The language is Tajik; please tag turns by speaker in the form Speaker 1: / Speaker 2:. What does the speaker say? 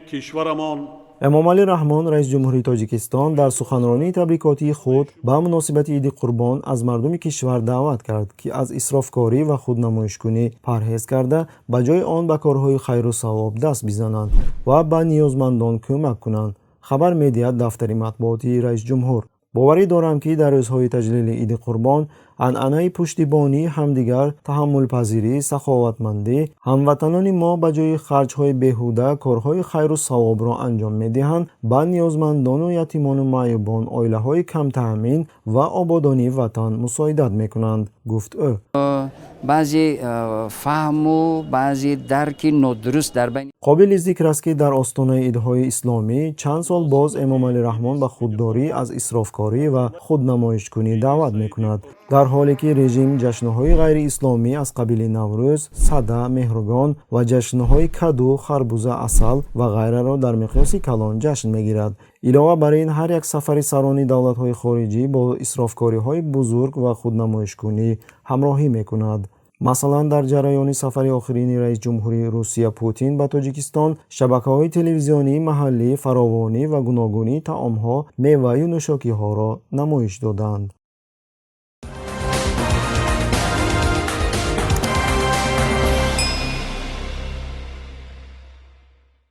Speaker 1: Кишварамон.
Speaker 2: Эмомалӣ Раҳмон, раиси ҷумҳурии Тоҷикистон, дар суханронии табрикотии худ ба муносибати Иди Қурбон аз мардуми кишвар даъват кард, ки аз исрофкорӣ ва худнамоишкунӣ парҳез карда, ба ҷои он ба корҳои хайру савоб даст бизананд ва ба ниёзмандон кӯмак кунанд, хабар медиҳад дафтари матбуотии раисҷумҳур. Боварӣ дорам, ки дар рӯзҳои таҷлили Иди Қурбон анъанаи пуштибонии ҳамдигар, таҳаммулпазирӣ, саховатмандӣ, ҳамватанони мо ба ҷои харҷҳои беҳуда корҳои хайру савобро анҷом медиҳанд, ба ниёзмандону ятимону маъюбон, оилаҳои камтаъмин ва ободонии ватан мусоидат мекунанд, гуфт ӯ.
Speaker 3: Баъзе фаҳму баъзе дарки нодуруст дар байни
Speaker 2: Қобили зикр аст, ки дар остонаи идҳои исломӣ чанд сол боз Эмомалӣ Раҳмон ба худдорӣ аз исрофкорӣ ва худнамоишкунӣ даъват мекунад, дар ҳоле ки режим ҷашнҳои ғайриисломӣ аз қабили Наврӯз, Сада, Меҳргон ва ҷашнҳои каду, харбуза, асал ва ғайраро дар миқёси калон ҷашн мегирад. Илова бар ин, ҳар як сафари сарони давлатҳои хориҷӣ бо исрофкориҳои бузург ва худнамоишкунӣ ҳамроҳӣ мекунад. Масалан, дар ҷараёни сафари охирини раисҷумҳури Русия Путин ба Тоҷикистон шабакаҳои телевизионии маҳаллӣ фаровонӣ ва гуногунии таомҳо, меваю нӯшокиҳоро намоиш доданд.